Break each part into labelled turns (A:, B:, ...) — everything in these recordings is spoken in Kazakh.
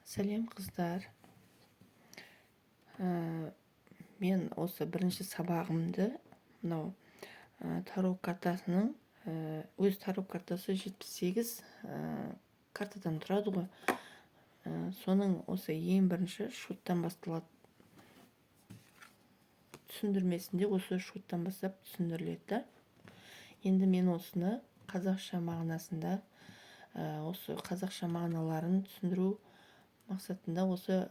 A: Сәлем, қыздар! Мен осы бірінші сабағымды мынау таро картасының, өз таро картасы 78 картадан тұрады ғой. Соның осы ең бірінші шуттан басталады, түсіндірмесінде осы шуттан бастап түсіндіріледі да. Енді мен осыны қазақша мағынасында, осы қазақша мағыналарын түсіндіру мақсатында осы,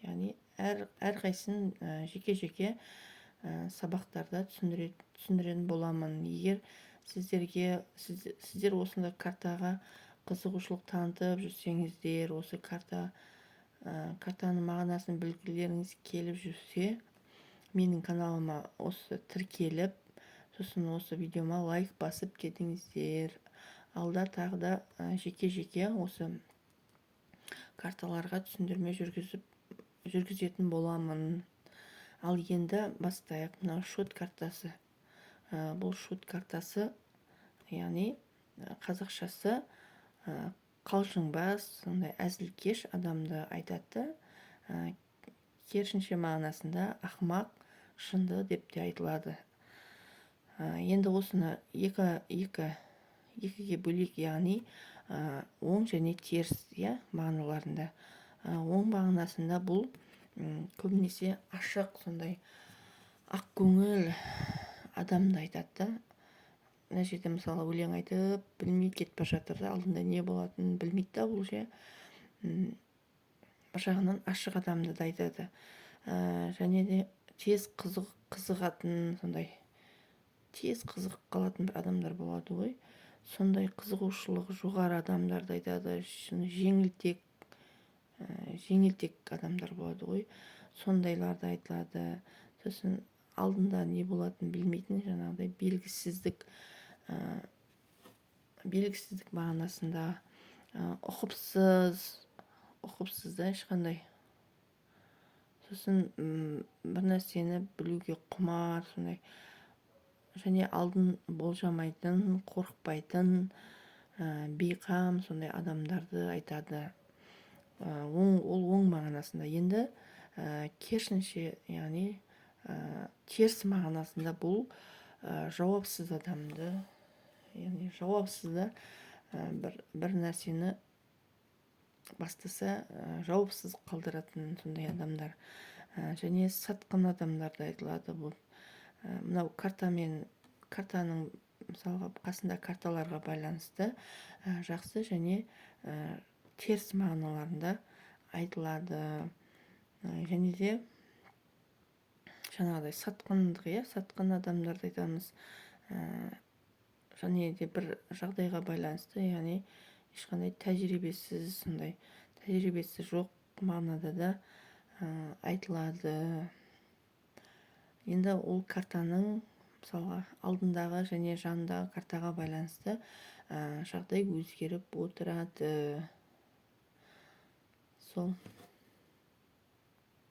A: яғни әрқайсысын жеке-жеке сабақтарда түсіндіретін боламын. Егер сіздер осындай картаға қызығушылық танытып жүрсеңіздер, осы картаның мағынасын білгілеріңіз келіп жүрсе, менің каналыма осы тіркеліп, сосын осы видеома лайк басып кетіңіздер. Алда тағы да жеке-жеке осы карталарға түсіндірме жүргізетін боламын. Ал енді бастайық. Мынау шут картасы. Бұл шут картасы, яғни қазақшасы қалжыңбас, сондай әзілкеш адамды айтады. Керісінше мағынасында ақымақ, шынды деп те айтылады. Енді осыны екіге бөлейік, яғни оң және теріс, иә, мағыналарында. Оң мағынасында бұл көбінесе ашық, сондай ақкөңіл адамды айтады да. Мына жерде, мысалы, өлең айтып, білмей кетіп бара жатыр да, алдында не болатынын білмейді да. Бұл ше, бір жағынан ашық адамды да айтады. Және де тез қызығатын, сондай тез қызығып қалатын бір адамдар болады ғой, сондай қызығушылығы жоғары адамдарды айтады. Жеңілтек адамдар болады ғой, сондайларды айтылады. Сосын алдында не болатынын білмейтін, жаңағыдай белгісіздік мағынасында, ұқыпсыз да ешқандай. Сосын бір нәрсені білуге құмар сондай және алдын болжамайтын, қорықпайтын, бейқам сондай адамдарды айтады. Ол оң мағынасында. Енді керісінше, яғни теріс мағынасында бұл жауапсыз адамды, яғни жауапсыз да, бір нәрсені бастаса, жауапсыз қалдыратын сондай адамдар және сатқын адамдарды айтылады. Бұл мынау картамен, картаның, мысалға, қасында карталарға байланысты жақсы және теріс мағыналарында айтылады. Және де жаңағыдай сатқындық, иә, сатқын адамдарды айтамыз. Және де бір жағдайға байланысты, яғни ешқандай тәжірибесіз, сондай тәжірибесі жоқ мағынада да айтылады. Енді ол картаның, мысалға, алдындағы және жанындағы картаға байланысты жағдай өзгеріп отырады сол.